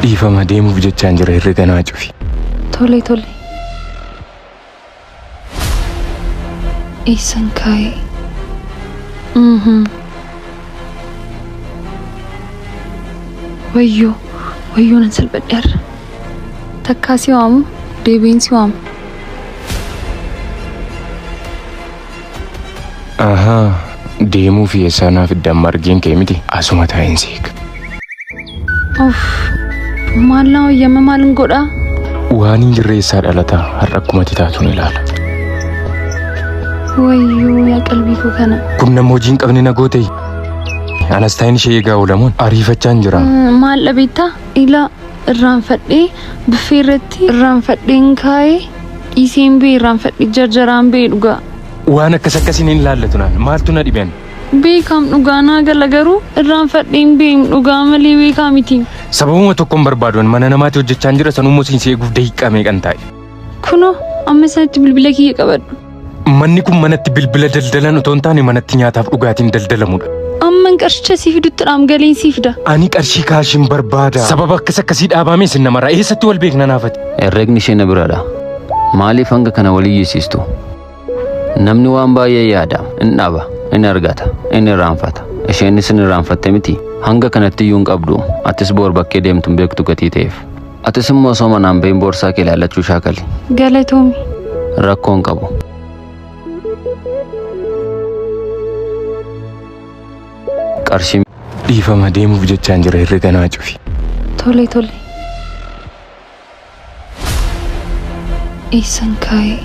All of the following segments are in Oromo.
Dhiifama deemuuf jechaan jira herrega naa cufi. Tole tole. Eessan kaa'e? Mhm. Wayyoo, wayyoo nan salphadhe har'a. Takkaa si waamu, deebiin si waama. Ahaa, deemuuf eessaa naa fidda amma argeen kee miti asuma taa'een seeka. Of, maal naa wayyama maalin godhaa? Waan hin jirre eessaa dhalataa har'a akkumatti taatuun ilaala. Wayyoo yaa qalbii koo kana. Kun nama hojii hin qabne na goote. Anas taa'in ishee eegaa oolamuun ariifachaan jira. Maal dhabeettaa? Ilaa irraanfadhee buffee irratti irraanfadheen kaa'ee dhiiseen bee irraanfadhee jarjaraan bee dhugaa. Waan akkas akkasiin hin ilaallatu naan maaltu na dhibeen? Beekaam dhugaa naa gala garuu irraanfadheen beem dhugaa malee beekaa miti. Sababuma tokkoon barbaadu mana namaatti hojjechaan jira sanummoo siin si eeguuf daqiiqaa meeqan taa'e. Kunoo amma sanatti bilbila kiyya qabadhu. Manni kun manatti bilbila daldalan otoo hin taane manatti nyaataaf dhugaatiin daldalamudha. Amman qarshicha sii fidutti dhaam galeen sii fida. Ani qarshii kaashin barbaada. Sababa akkas akkasii dhaabame isin namarraa eessatti wal beekna naafati? Herregni ishee na biraadha. Maaliif hanga kana wal iyyisiistu? Namni waan baay'ee yaada, in dhaba, in argata, in irraanfata. Isheenis in irraanfatte miti. Hanga kanatti iyyuu hin qabdu. Atis boor bakkee deemtu hin beektu gatii ta'eef. Atis immoo osoo manaan bahin boorsaa kee ilaallachuu shaakali. Galatoomi. Rakkoo hin qabu. Qarshii Dhiifama deemuuf jechaan jira herrega naa cufi. Tole tole. Eessan kaa'e?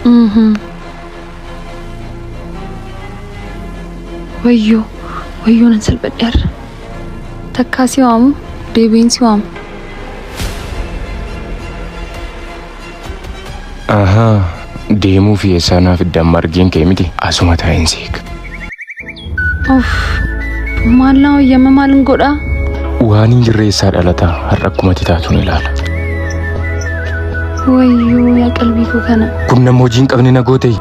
Mhm. Wayyoo, wayyoo nan salphadhe har'a. Takkaa si waamu, deebiin si waama. Ahaa, deemuuf eessaa naa fidda amma argeen kee miti asuma taa'een seeka. Of, maal naa wayyama maalin godhaa? Waan hin jirre eessaa dhalataa har'a akkumatti taatuun ilaala. Wayyoo yaa qalbii koo kana. Kun nama hojii hin qabne na goote.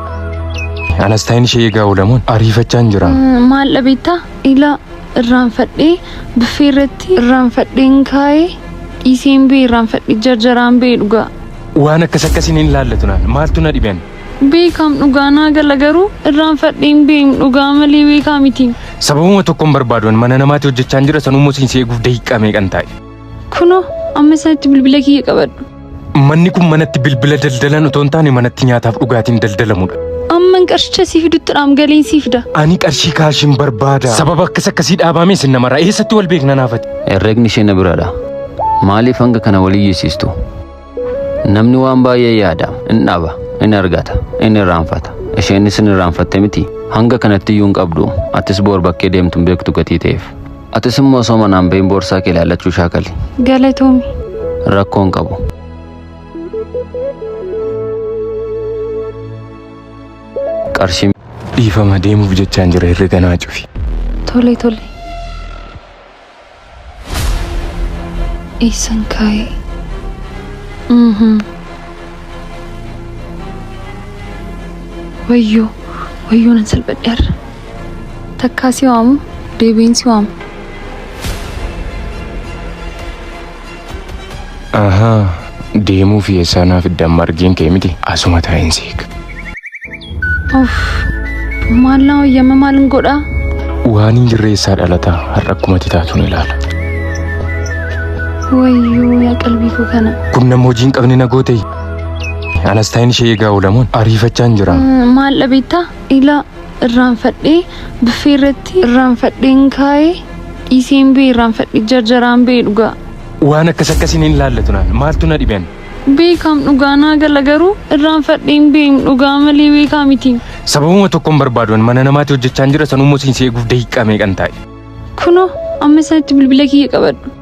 Anas taa'in ishee eegaa oolamuun ariifachaan jira. Maal dhabeettaa? Ilaa irraanfadhee buffee irratti irraanfadheen kaa'ee dhiiseen bee irraanfadhee jarjaraan bee dhugaa. Waan akkas akkasiin hin ilaallatu naan maaltu na dhibeen? Beekaam dhugaa naa gala garuu irraanfadheen beem dhugaa malee beekaa miti. Sababuma tokkoon barbaadu mana namaatti hojjechaan jira sanummoo siin si eeguuf daqiiqaa meeqan taa'e. Kunoo amma sanatti bilbila kiyya qabadhu. Manni kun manatti bilbila daldalan otoo hin taane manatti nyaataaf dhugaatiin daldalamudha. Amman qarshicha sii fidutti dhaam galeen sii fida. Ani qarshii kaashin barbaada. Sababa akkas akkasii dhaabame isin namarraa eessatti wal beekna naafati? Herregni ishee na biraadha. Maaliif hanga kana wal iyyisiistu? Namni waan baay'ee yaada, in dhaba, in argata, in irraanfata. Isheenis in irraanfatte miti. Hanga kanatti iyyuu hin qabdu. Atis boor bakkee deemtu hin beektu gatii ta'eef. Atis immoo osoo manaan bahin boorsaa kee ilaallachuu shaakali. Galatoomi. Rakkoo hin qabu. Qarshii Dhiifama deemuuf jechaan jira herrega naa cufi. Tole tole. Eessan kaa'e? Mhm. Wayyoo, wayyoo nan salphadhe har'a. Takkaa si waamu, deebiin si waama. Ahaa, deemuuf eessaa naa fidda amma argeen kee miti asuma taa'een seeka. Of, maal naa wayyama maalin godhaa? Waan hin jirre eessaa dhalataa har'a akkumatti taatuun ilaala. Wayyoo yaa qalbii koo kana. Kun nama hojii hin qabne na goote. Anas taa'in ishee eegaa oolamuun ariifachaan jira. Maal dhabeettaa? Ilaa irraanfadhee buffee irratti irraanfadheen kaa'ee dhiiseen bee irraanfadhee jarjaraan bee dhugaa. Waan akkas akkasiin hin ilaallatu naan maaltu na dhibeen? Beekaam dhugaa naa gala garuu irraanfadheen beem dhugaa malee beekaa miti. Sababuma tokkoon barbaadu mana namaatti hojjechaan jira sanummoo siin si eeguuf daqiiqaa meeqan taa'e. Kunoo amma sanatti bilbila kiyya qabadhu.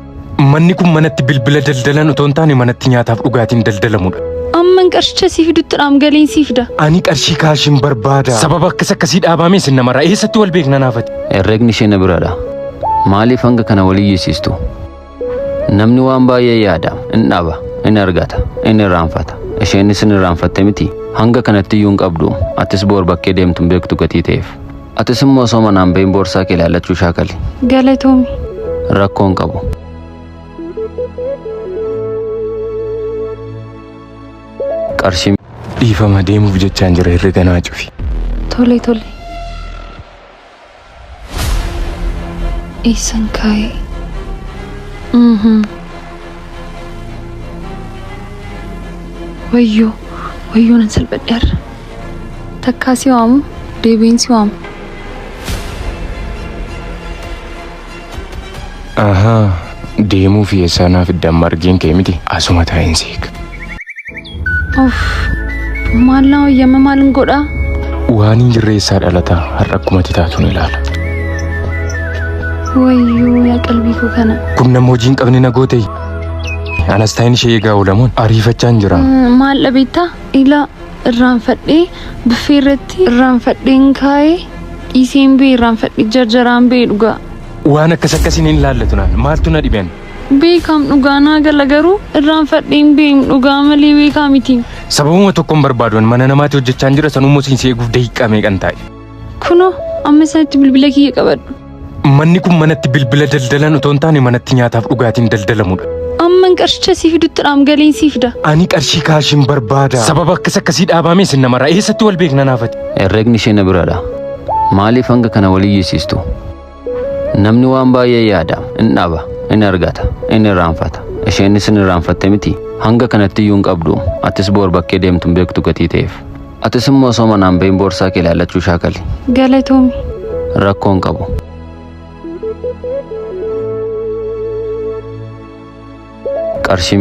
Manni kun manatti bilbila daldalan otoo hin taane manatti nyaataaf dhugaatiin daldalamudha. Amman qarshicha sii fidutti dhaam galeen sii fida. Ani qarshii kaashin barbaada. Sababa akkas akkasii dhaabame isin namarraa eessatti wal beekna naafati? Herregni ishee na biraadha. Maaliif hanga kana wal iyyisiistu? Namni waan baay'ee yaada, in dhaba, in argata, in irraanfata. Isheenis in irraanfatte miti. Hanga kanatti iyyuu hin qabdu. Atis boor bakkee deemtu hin beektu gatii ta'eef. Atis immoo osoo manaan bahin boorsaa kee ilaallachuu shaakali. Galatoomi. Rakkoo hin qabu. Qarshii Dhiifama deemuuf jechaan jira herrega naa cufi. Tole tole. Eessan kaa'e? Mhm. Wayyoo wayyoo nan salphadheerra. Takkaa si waamu deebiin si waamu. Ahaa deemuuf eessaa naaf iddan margeen kee miti asuma taa'een seeka. Uff maal naa wayyama maalin godhaa? Waan hin jirre eessaa dhalataa har'a akkumatti taatuun ilaala. Wayyoo yaa qalbii koo kana. Kun nama hojii hin qabne na goote. Anas taa'in ishee eegaa oolamuun ariifachaan jira. Maal dhabeettaa? Ilaa irraanfadhee buffee irratti irraanfadheen kaa'ee dhiiseen bee irraanfadhee jarjaraan bee dhugaa. Waan akkas akkasiin hin ilaallatu naan maaltu na dhibeen? Beekaam dhugaa naa gala garuu irraanfadheen beem dhugaa malee beekaa miti. Sababuma tokkoon barbaadu mana namaatti hojjechaan jira sanummoo siin si eeguuf daqiiqaa meeqan taa'e. Kunoo amma isaatti bilbila kiyya qabadhu. Manni kun manatti bilbila daldalan otoo hin taane manatti nyaataaf dhugaatiin daldalamudha. Amman qarshicha sii fidutti dhaam galiin sii fida. Ani qarshii kaashiin barbaada. Sababa akkas akkasii dhaabame isin namarraa eessatti wal beekna naafati? Herregni ishee na biraadha. Maaliif hanga kana wal iyyisiistu? Namni waan baay'ee yaada, in dhaba, in argata, in irraanfata. Isheenis in irraanfatte miti. Hanga kanatti iyyuu hin qabdu. Atis boor bakkee deemtu hin beektu gatii ta'eef. Atis immoo osoo manaan bahin boorsaa kee ilaallachuu shaakali. Galatoomi. Rakkoo hin qabu. Qarshii